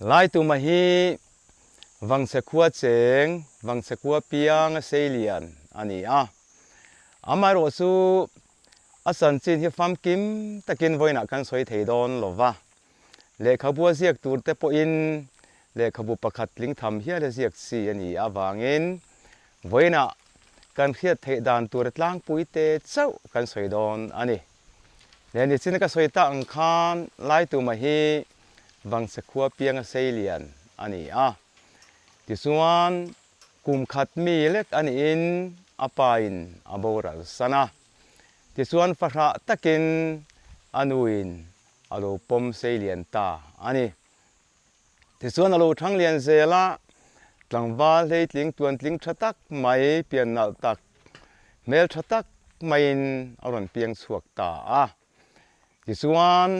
Laituma hi Vangchhe khua cheng, Vangchhe khua piang a seilian a ni a. Amaherawh chu a chanchin hi famkim takin vawiinah kan sawi thei dawn lo va. Lehkhabu a ziak tur te pawhin lehkhabu pakhat tling tham hial a ziak chi a ni avangin vawiinah kan hriat theih dan tur tlangpui te chauh kan sawi dawn a ni. Leh nichin ka sawi tak ang khan Laituma hi Vangchhe khua pianga seilian a ni a. Tichuan kum khat mi lek a niin a pain a boral san a. Tichuan fahrah takin a nuin a lo pawm sei lian ta a ni. Tichuan a lo thang lian zel a, tlangval hleitling tuantling tha tak mai, pian nalh tak, hmel tha tak maiin a rawn piang chhuak ta a. Tichuan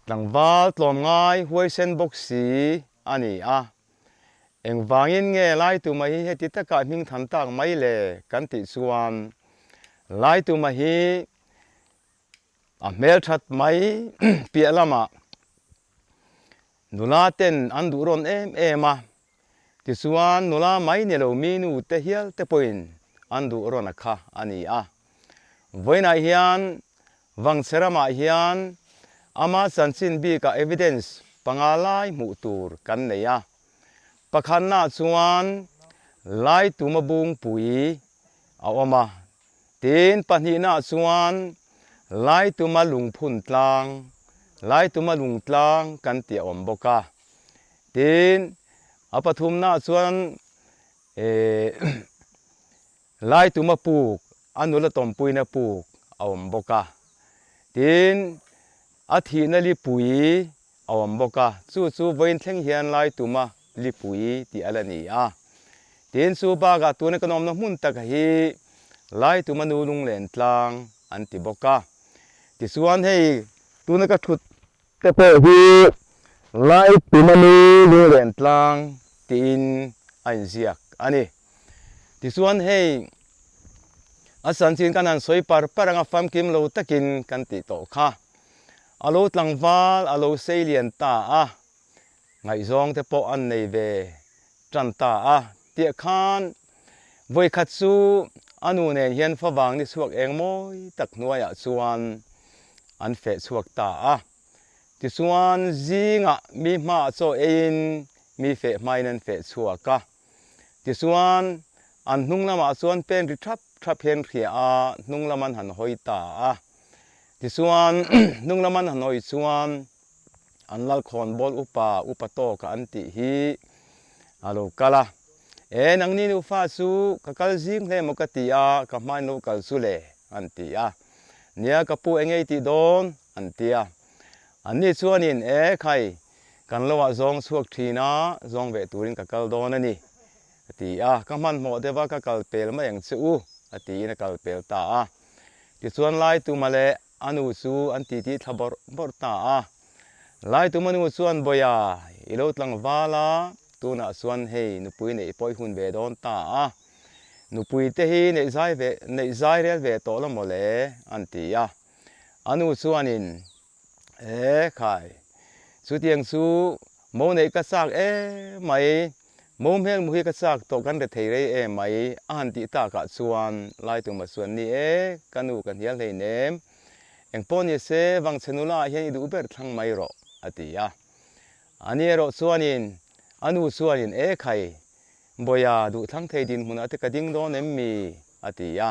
tlangval tlawmngai huaisen bawk si a ni a. Engvangin nge Laituma hi heti takah hming than tak mai le kan tih chuan Laituma hi A hmelthat mai piah lamah nula ten an duh rawn em em a, tichuan nula mai ni lo mi nu te hial te pawhin an duh rawn a kha a ni a. Vawiinah hian Vangchhe ramah hian ama chanchin bikah evidence panga lai hmuh tur kan nei a. Pakhatnaah chuan Laituma Bungpui a awm a, Tin, pahnihnaah chuan Laituma lungphun tlang, Laituma lung tlang kan tih a awm bawk a. Tin, a pathumnaah chuan Laituma puk, a nula tawmpuina puk a awm bawk a. Tin, a thihna lipui a awm bawk a, chu chu vawiin thleng hian Laituma lipui tih a la ni a. Tin, chu bakah tuna kan awmna hmun taka hi Laituma nu lunglen tlang an ti bawk a. Tichuan hei tuna ka thut te pawh hi Laituma nu lunglen tlang tiin a inziak a ni. Tichuan hei a chanchin kan han sawi par par anga famkim lo takin kan tih tawh kha. A lo tlangval a lo sei lian ta a, ngaihzawng te pawh an nei ve tan ta a, tiah khan vawikhat chu a nu nen hian favang ni chhuak eng mawi tak hnuaiah chuan an feh chhuak ta a. Tichuan zingah mi hmaah chaw eiin mi feh hmain an feh chhuak a. Tichuan an hnung lamah chuan pen ri thap thap hian hria a, hnung lam an han hawi ta a. Tichuan hnung lam an han hawi chuan an lalkhawnbawl upa, upa tawka an tih hi a lo kal a. E, nangni nufa chu ka kal zing hle maw ka ti a, ka hmain lo kal chu le, an ti a. Nia, ka pu eng ei tih dawn? an ti a. Anni chuanin, E, khai, kan loah zawng chhuak thin a, zawng ve turin ka kal dawn a ni, a ti a. Ka hmanhmawh deuh a, ka kal pel mai ang che u, a tiin a kal pel ta a. Tichuan Laituma leh A nu chu an titi thla bawrh bawrh ta a. Laituma nu chuan, Bawia, i lo tlangval a, tunah chuan hei nupui neih pawh i hun ve dawn ta a. Nupui te hi neih zai ve, neih zai rel ve tawh la maw le? an ti a. A nu chuanin, E khai, chutiang chu mo neih ka chak em mai, Mo hmel mu hi ka chak tawh kan re thei rei em mai a han tih takah chuan Laituma chuan ni e, ka nu ka hnial hlei nem. Engpawh ni se Vangchhe nula ah hian i duh ber thlang mai rawh a ti a. Ani erawh chuanin a nu chuanin e khai, Bawia duh thlang thei dinhmunah te ka ding dawn em mi? a ti a.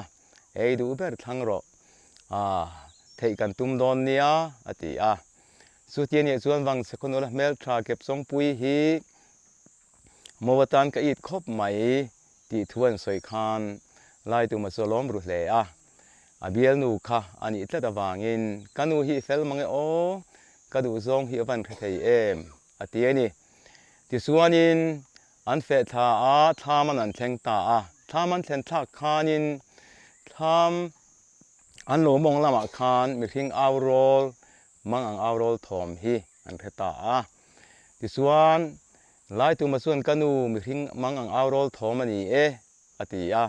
Ei duh ber thlang rawh, a theih kan tum dawn nia a ti a. Chuti anih chuan Vangchhe khaw nula hmeltha Kepchawngpui hi Mo atan ka it khawp mai tih thu an sawi khan Laituma chu a lawm ru hle a. A bialnu kha a nih tlat avangin ka nu hi i fel mang e aw, ka duhzawng hi a van hre thei em a ti a ni. Tichuanin an feh thla a, thlam an an thleng ta a. Thlam an thlen thlak khanin thlam an lo mawng lamah khan mihring au rawl mang ang au rawl thawm hi an hre ta a. Tichuan, Laituma chuan ka nu mihring mang ang au rawl thawm a ni e, a ti a.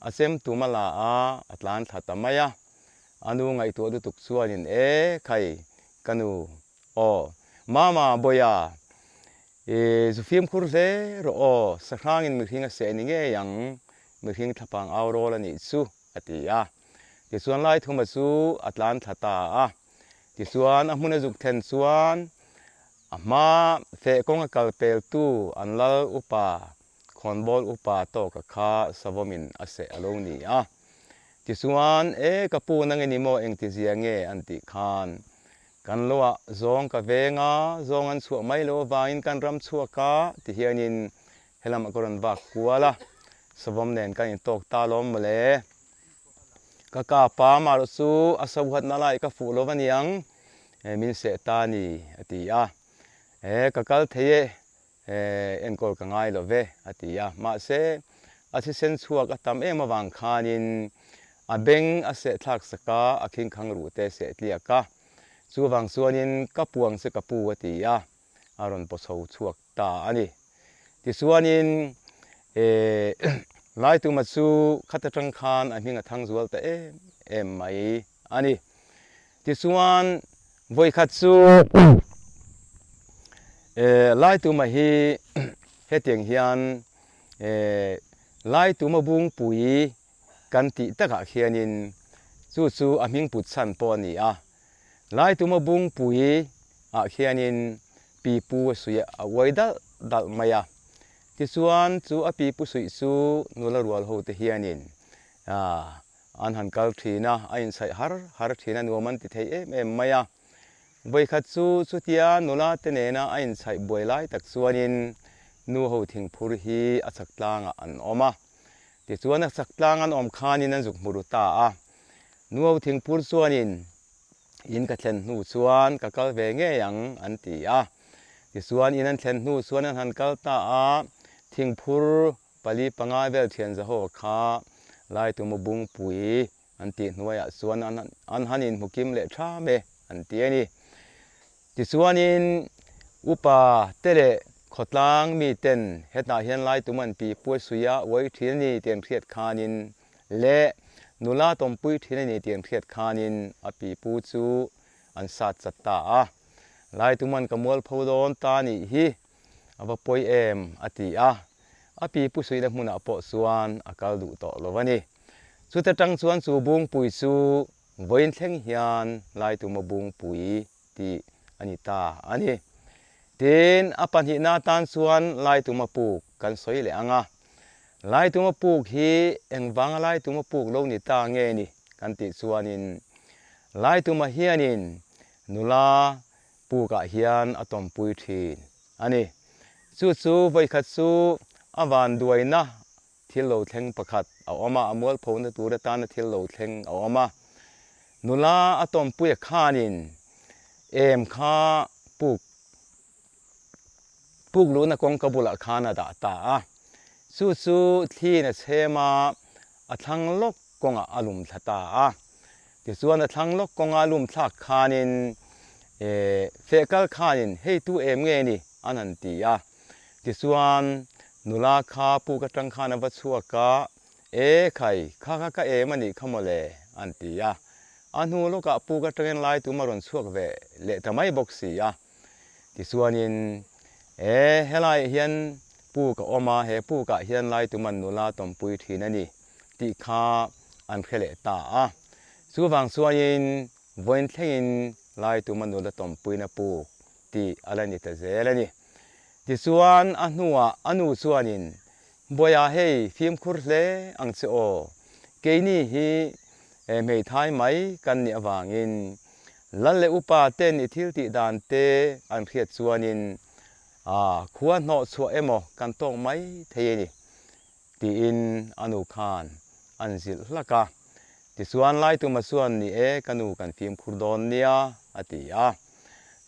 A chem tum a la a, a tlan thla ta mai a. A nu ngaihtuah lutuk chuanin, E khai, ka nu, aw, Mama, Bawia! I zu fimkhur hle rawh aw, sahrangin mihring a seh ni ngei ang, mihring thlapang au rawl a nih chu, a ti a. Tichuan Laithuma chu a tlan thla ta a. Tichuan a hmun a zuk thlen chuan a hma feh kawng a kal peltu an lal upa, khawnbawl upa tawka kha savawmin a seh a lo ni a. Tichuan, E ka pu nang i ni maw engtizia nge an tih khan Kan lo ah zawng ka veng a, zawng an chhuah mai lo avangin kan ram chhuak a ti hianin helam ah ka rawn vak kual a, savawm nen kan intawk ta lawm mawle. Ka kap a, amaherawh chu a sohatna lai ka fuh lo aniang, min seh ta a ni a ti a. E ka kal thei e, enkawl ka ngai lo ve a ti a. Mahse a thisen chhuak a tam em avang khanin a beng a seh thlak sak a, a khingkhang ruh te seh tliak a. Chuvang chuanin ka puang che ka pu a ti a, a rawn paw chho chhuak ta a ni. Tichuanin Laituma chu khat atang khan a hming a thang zual ta em em mai a ni. Tichuan vawikhat chu Laituma hi hetiang hian Laituma Bungpui kan tih takah khianin chu chu a hming put chhan pawh a ni a. Laituma Bungpui ah khianin pipu a suih a uai dalh dalh mai a. Tichuan chu a pipu suih chu nula rual ho te hianin An han kal thin a, a inchhaih har har thin a, nuam an ti thei em em mai a. Vawikhat chu chutia nula te nena a inchhaih buai lai tak chuanin nu ho thingphur hi a chak tlangah an awm a. Tichuan a chak tlang an awm khanin an zuk hmu ru ta a. Nu ho thingphur chuanin in ka thlen hnu chuan ka kal ve ngei ang an ti a. Tichuan in an thlen hnu chuan an han kal ta a, thingphur Pali panga vel thian zaho kha Laitumu Bungpui an tih hnuaiah chuan an han inhmu kim leh tham e an ti a ni. Tichuanin upa te leh khawtlang miten hetah hian Laitum an pi puai suia uai thin a ni tih an hriat khanin leh nula tawmpui thin a ni tih an hriat khanin a pipu chu an sat chat ta a. Laituman ka mualpho dawn ta nih hi A va pawi em? a ti a. A pi pu suihna hmunah pawh chuan a kal duh tawh lo a ni. Chuta tang chuan chu Bungpui chu vawiin thleng hian Laituma Bungpui tih a ni ta a ni. Tin, a pahnihna atan chuan Laituma puk kan sawi leh ang a. Laituma puk hi engvanga Laituma puk lo ni ta nge ni kan tih chuanin Laituma hianin nula Pukah hian a tawmpui thin a ni. Chu chu vawikhat chu a vanduaina thil lo thleng pakhat a awm a, a mualphona tur atana thil lo thleng a awm a. Nula a tawmpui a khanin em kha puk puk luhna kawngka bulah khan a dah ta a. Chu chu thliin a chhem a, a thlang lawk kawngah a lum thla ta a. Tichuan a thlang lawk kawnga lum thlak khanin feh kal khanin hei tu em nge ni an han ti a. Tichuan nula kha puk atang khan a va chhuak a, E khai, kha kha ka em a nih kha mawle an ti a. A hnu lawkah puk atangin lai tum a rawn chhuak ve leh ta mai bawk si a. Tichuanin, E, helaiah hian puk a awm a, he pukah hian Laituman nula tawmpui thin a ni tih kha an hre leh ta a. Chuvang chuanin vawiin thlengin Laituma nula tawmpuina puk tih a la ni ta zel a ni. Tichuan, a hnuah a nu chuanin, Bawiha hei fimkhur hle ang che aw, keini hi hmeithai mai kan nih avangin Lal leh upa ten i thil tih dan te an hriat chuanin khua hnawh chhuah emaw kan tawk mai thei a ni, tiin a nu khan an zilh hlak a. Tichuan Laituma chuan ni e ka nu kan fimkhur dawn nia a ti a.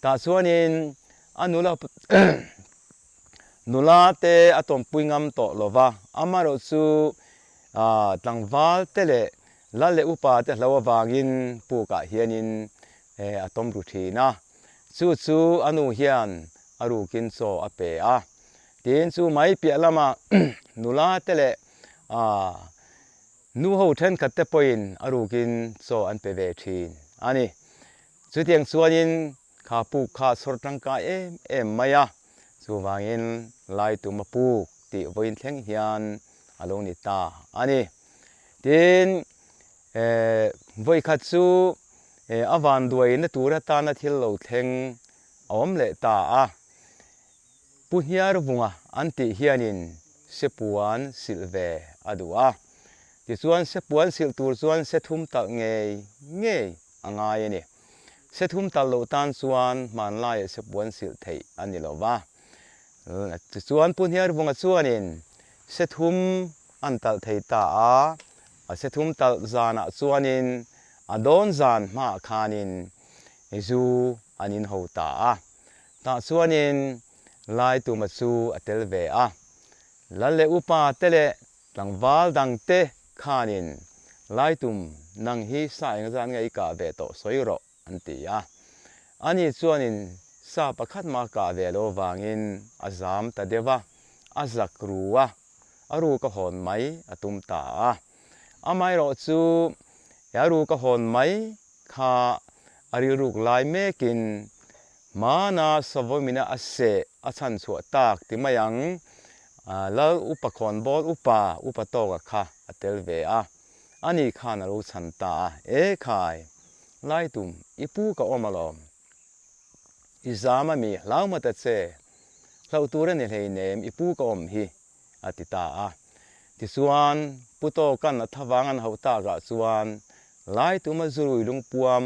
Tah chuanin a nula nula te a tawmpui ngam tawh lo va, amaherawh chu tlangval te leh Lal leh upa te hlo avangin pukah hianin a tawm ru thin a, chu chu a nu hian a rukin chaw a pe a. Tin, chu mai piah lama nula te leh nu ho thenkhat te pawhin a rukin chaw an pe ve thin a ni. Chutiang chuanin kha puk kha a chhawr tangkai em em mai a. Chuvangin Laituma puk tih vawiin thleng hian a lo ni ta a ni. Tin, vawikhat chu a vanduaina tur atana thil lo thleng a awm leh ta a. Pu Hniarvunga an tih hianin sepuan silh ve a duh a. Tichuan sepuan silh tur chuan sethum talh ngei ngei a ngai a ni. Sethum talh loh tan chuan hmanlaiah sepuan silh theih a ni lo va. Tichuan Pu Hniarvunga chuanin sethum an talh thei ta a, a sethum talh zanah chuanin a dawn zan hmaah khanin zu an inho ta a. Tah chuanin Laituma chu a tel ve a. Lal leh upa te leh tlangval dangte khanin Laitum nang hi sa engzat nge i kah ve tawh sawi rawh an ti a. Ani chuanin sa pakhat mah kah ve lo vangin a zam ta deuh a, a zak ru a, a ruk a hawn mai a tum ta a. Amaherawh chu he a ruk a hawn mai kha a rilruk lai mekin hmana Savawimina a seh a chhan chhuah tak ti mai ang, Lal Upa Khawnbawl Upa Upa Tawka kha a tel ve a, ani khan a lo chhan ta a, E khai, Laitum, i pu ka awm alawm. I zam a mi, hlau ma ta che. Hlauh tur a ni hleinem, i pu ka awm hi, a ti ta a. Tichuan, Pu Tawka'n a thavang an hauh takah chuan Laituma zurui lungpuam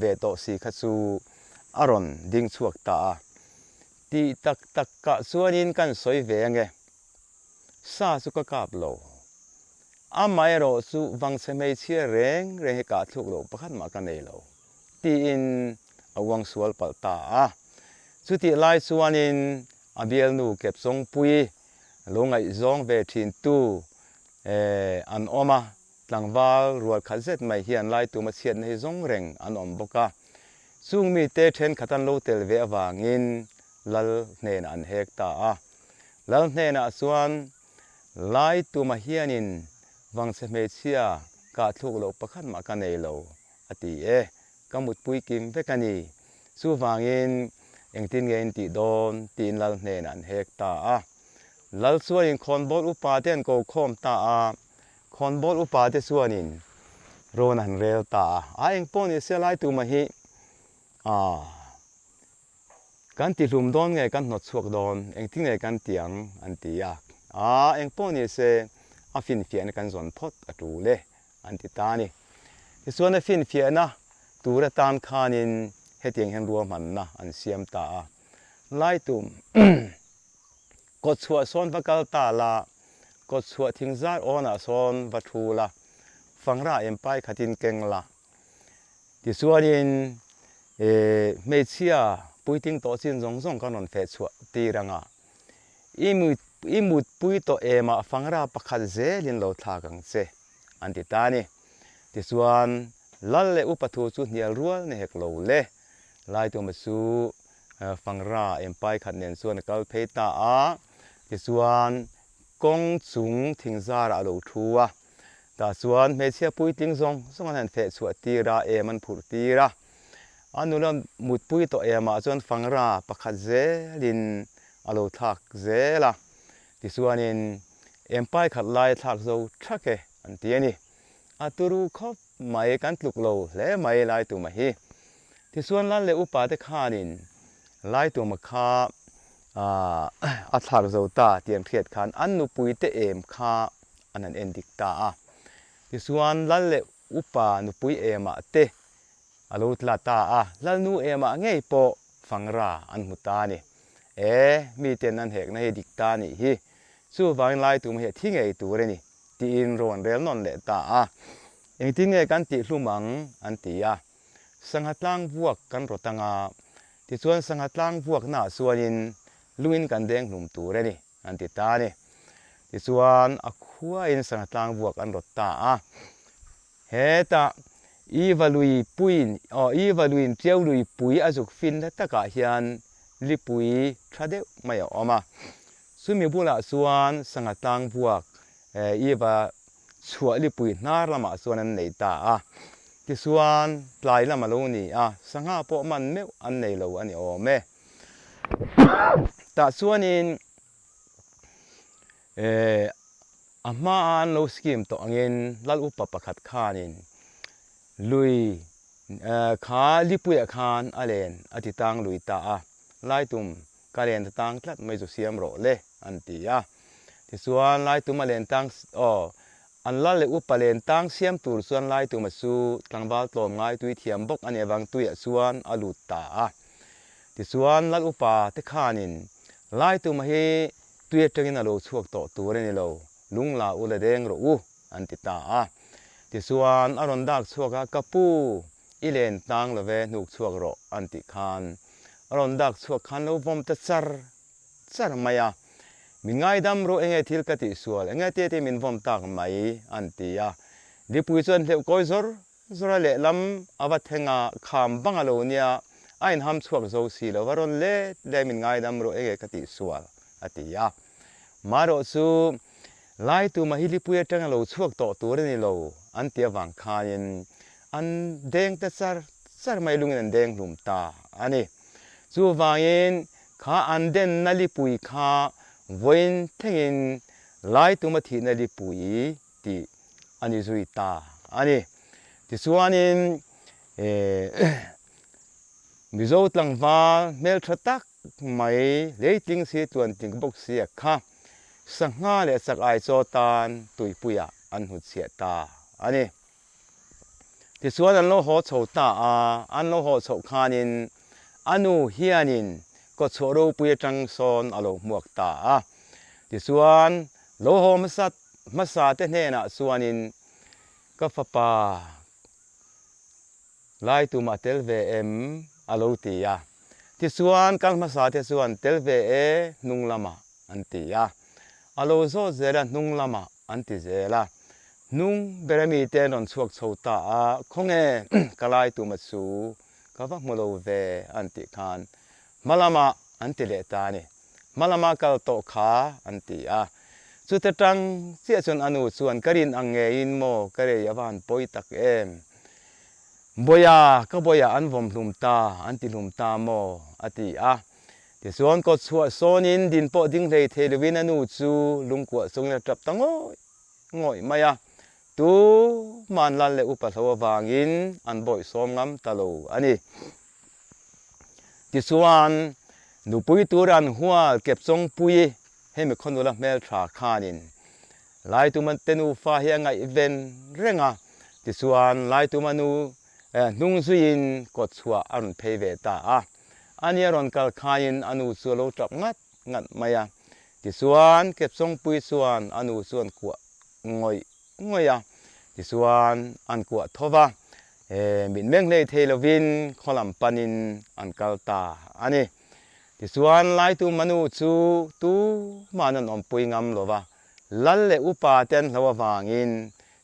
ve tawh si kha chu a rawn ding chhuak ta a. Tih tak takah chuanin kan sawi ve ange. Sa chu ka kap lo. Amaherawh chu vangchhe hmeichhia reng reng hi kah thluk loh pakhat mah ka nei lo. Tiin a uang sual palh ta a. Chutih lai chuanin a bialnu Kepchawngpui lo ngaihzawng ve thintu an awm a, tlangval rual khat zet mai hian Laituma chhiatna hi zawng reng an awm bawk a. Chung mite thenkhat an lo tel ve avangin Lal hnenah an hek ta a. Lal hnenah chuan Laituma hianin vangchhe hmeichhia kahthluk loh pakhat mah ka nei lo a ti e, ka mutpui kim vek a ni. Chuvangin engtin nge in tih dawn tiin Lal hnenah an hek ta a. Lal chuanin khawnbawl upa te an ko khawm ta a, khawnbawl upa te chuanin rawn an rel ta a. A engpawh ni se lai tumah hi ah kan ti hlum dawn nge kan hnawt chhuak dawn engtin nge kan ti ang an ti a. Ah engpawh ni se a finfiahna kan zawn phawt a tul e. an ti ta a ni. Tichuan a finfiahna tur atan khanin hetiang hian ruahmanna an siam ta a, Laitum kawtchhuah sawn va kal ta la, kawtchhuah thingzar awnah sawn va thu la, fangra empai khatin keng la. Tichuanin hmeichhia puitling tawh chin zawng zawng kan rawn fehchhuah tir anga I mutpui tawh emah fangra pakhat zelin lo thlak ang che, an ti ta a ni. Tichuan, Lal leh upa thu chu hnial rual ni hek lo le. Laituma chu fangra empai khat nen chuan a kal phei ta a. Tichuan, kawng chung thingzarah a lo thu a. Tah chuan hmeichhia puitling zawng zawng an han feh chhuah tir a, em an phurh tir a. A nula mutpui tawh emah chuan fangra pakhat zelin a lo thlak zel a. Tichuanin em pai khat lai a thlak zo thak e an ti a ni. A turu khawp mai kan tluk lo hle mai Laituma hi. Tichuan Lal leh upa te khanin Laituma kha a thlak zo ta tih an hriat khan an nupui te em kha an han en dik ta a. Tichuan Lal leh upa nupui emah te a lo tla ta a, Lalnu emah ngei pawh fangra an hmu ta a ni. E, miten an hekna hi dik ta a nih hi. Chuvangin Laituma hi a thi ngei tur a ni tiin rawn rel nawn leh ta a. Engtin nge kan tih hlum ang? an ti a. Sangha tlang vuak kan rawt anga, tichuan sangha tlang vuaknaah chuanin lungin kan deng hlum tur a ni, an ti ta a ni. Tichuan a khuain sangha tlang vuak an rawt ta a. Hetah Iva lui puiin, aw Iva luiin Tiau lui pui a zuk finna takah hian lipui tha deuh mai a awm a. Chumi bulah chuan sangha tlang vuak Iva chhuah lipui hnar lamah chuan an nei ta a. Tichuan, tlai lam a lo ni a, sangha pawh man meuh an nei lo a ni awm e. Tah chuanin eh a hmaa an lo scheme tawh angin Lal upa pakhat khanin lui kha lipuiah khan a len a ti tang lui ta a, Laitum ka len ta tang tlat mai chu siam rawh le an ti a. Tichuan Laitum a len tang aw an lal leh upa len tang siam tur chuan Laituma chu tlangval tlawm ngai tui thiam bawk a nih avang tuiah chuan a lut ta a. Tichuan lal upa te khanin Laituma hi tui atangin a lo chhuak tawh tur a ni lo, lungla u la deng rawh u an ti ta a. Tichuan a rawn dak chhuak a, Ka pu, i len tang lo ve hnuk chhuak rawh an tih khan a rawn dak chhuak khan lo vawm ta char char mai a. Min ngaidam rawh enge thil ka tihsual, enge tia tia min vawm tak mai an ti a. Lipui chuan hleuh kawi zawr zawr a lehlam a va thleng a, kham bang a lo nia, a inham chhuak zo si lo va rawn let leh min ngaidam rawh enge ka tihsual a ti a. Marawh chu Laitu mah hi lipui atanga lo chhuak tawh tur a ni lo an ti avang khanin an deng ta char char mai lungin an deng hlum ta a ni. Chuvangin kha an denna lipui kha vawiin thlengin Laituma thihna lipui tih a ni zui ta a ni. Tichuanin Mizo tlangval hmeltha tak mai leitling si tluantling bawk sia kha sangha leh chak ai chaw tan tuipuiah an hnutchhiah ta a ni. Tichuan an lo haw chho ta a, an lo haw chhoh khanin a nu hianin kawtchhuah ropui atang sawn a lo hmuak ta a. Tichuan lo haw hmasa hmasa te hnenah chuanin ka fapa Lai tumah tel ve em? a lo ti a. Tichuan kal hmasa te chuan tel ve e hnung lamah an ti a. A lo zawt zel a hnung lamah an ti zel a. Hnung ber ami te an rawn chhuak chho ta a, khawnge ka lai tuma chu ka va hmu lo ve an tih khan hma lamah an ti leh ta a ni. Hma lama kal tawh kha an ti a. Chute tang chiah chuan a nu chuan ka rin ang ngeiin maw ka rei a va han pawi tak em. Bawia, ka bawia an vawm hlum ta, an ti hlum ta maw? a ti a. Tichuan kawt chhuah sawnin din pawh ding hlei thei lovin a nu chu lungkuah chungin a tap ta ngawih ngawih mai a. Tu man lal leh upa hlo avangin an bawih sawm ngam ta lo a ni. Tichuan nupui tur an hual Kepchawngpui hemi khawnula hmeltha khanin Laituma te nufa hi a ngaihven reng a, tichuan Laituma nu hnung zuiin kawtchhuah a rawn phei ve ta a. Ani a rawn kal khaiin a nu chu a lo tap ngat ngat mai a, tichuan Kepchawngpui chuan a nu chuan kuah ngawih ngawih a, tichuan an kuah tho va, mitmeng hlei thei lovin khaw lam panin an kal ta a ni. Tichuan Laituma nu chu tuma'n an awmpui ngam lo va, Lal leh upa te an hlo avangin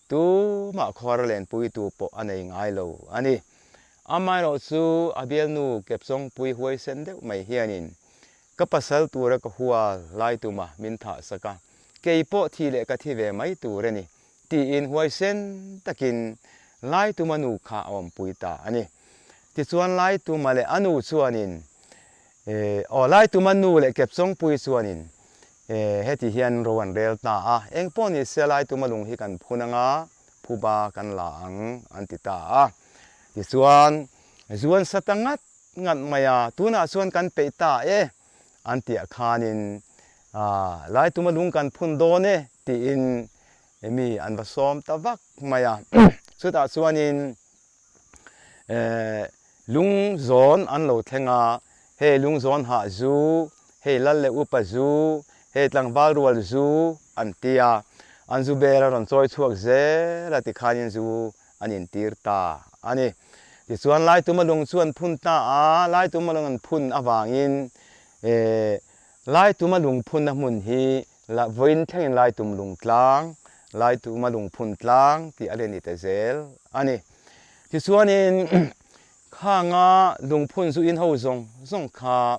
tumah khuar lenpuitu pawh a nei ngai lo a ni. Amaherawh chu a bialnu Kepchawngpui huaisen deuh mai hianin ka pasal tura ka hual Laituma min thah sak a, kei pawh thi leh ka thi ve mai tur a ni tiin huaisen takin Laituma nu kha a awmpui ta a ni. Tichuan Laituma leh a nu chuanin aw Laituma nu leh Kepchawngpui chuanin Heti hian ro an rel ta a, eng pawh ni se lai tuma lung hi kan phun anga phuba kan la ang an ti ta a. Tichuan, zu an sa ta ngat ngat mai a, tunah chuan kan peih ta e an tih khanin lai tuma lung kan phun dawn e tiin mi an va sawm ta vak mai a. Chutah chuanin Lung zawn an lo thleng a, hei lung zawn hah zu, hei lal leh upa zu, hei tlangval rual zu an ti a, an zu bel a rawn chawi chhuak zel a tikhanin zu an intir ta a ni. Tichuan Laituma lung chu an phun ta a, Laituma lung an phun avangin Laituma lung phunna hmun hi vawiin thlengin Laitum lung tlang, Laituma lung phun tlang tih a la ni ta zel a ni. Tichuanin khanga lungphun zu in ho zawng zawng kha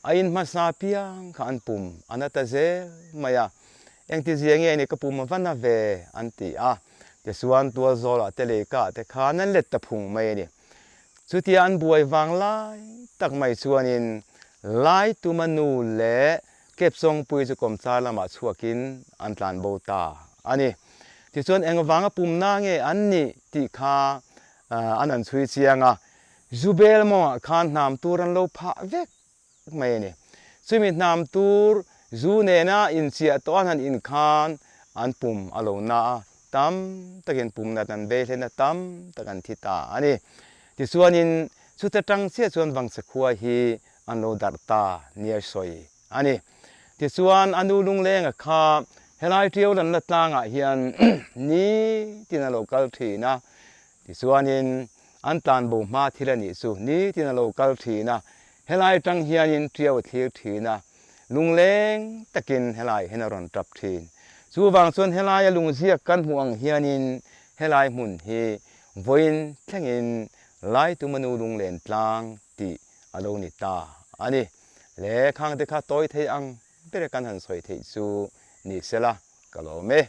a in hmasa piang kha an pum a na ta zel mai a, engtizia nge ni ka pum a va na ve an ti a, tichuan tual zawlah te leikah te khan an let ta phung mai a ni. Chutia an buai vang lai tak mai chuanin. Laituma nu leh Kepsawngpui chu kawmchar lamah chhuakin an tlan bo ta a ni. Tichuan engvanga pumna nge an nih tih kha an han chhui chiang a, Zubel mawngah khan hnam tur an lo phah vek mai a ni. Chumi hnam tur zu nena inchiah tawh an han in khan an pum a lo na a, tam takin pum nat an bei hlen a, tam tak an thi ta a ni. Tichuanin chuta tang chiah chuan Vangchhe khua hi an lo darh ta nia sawi a ni. Tichuan a nu Lunglenga kha helai Tiau lanna tlangah hian nitin a lo kal thin a, tichuanin an tlanbo hma thil a nih chu nitin a lo kal thin a, helai tang hianin Tiau a thlir thin a, lungleng takin helai hian a rawn tap thin. Chuvang chuan helaia lungziak kan hmuh ang hianin helai hmun hi vawiin thlengin Laitumanu Lunglen Tlang tih a lo ni ta a ni. Le khang te kha tawi thei ang ber kan han sawi theih chu ni sela ka lawm e.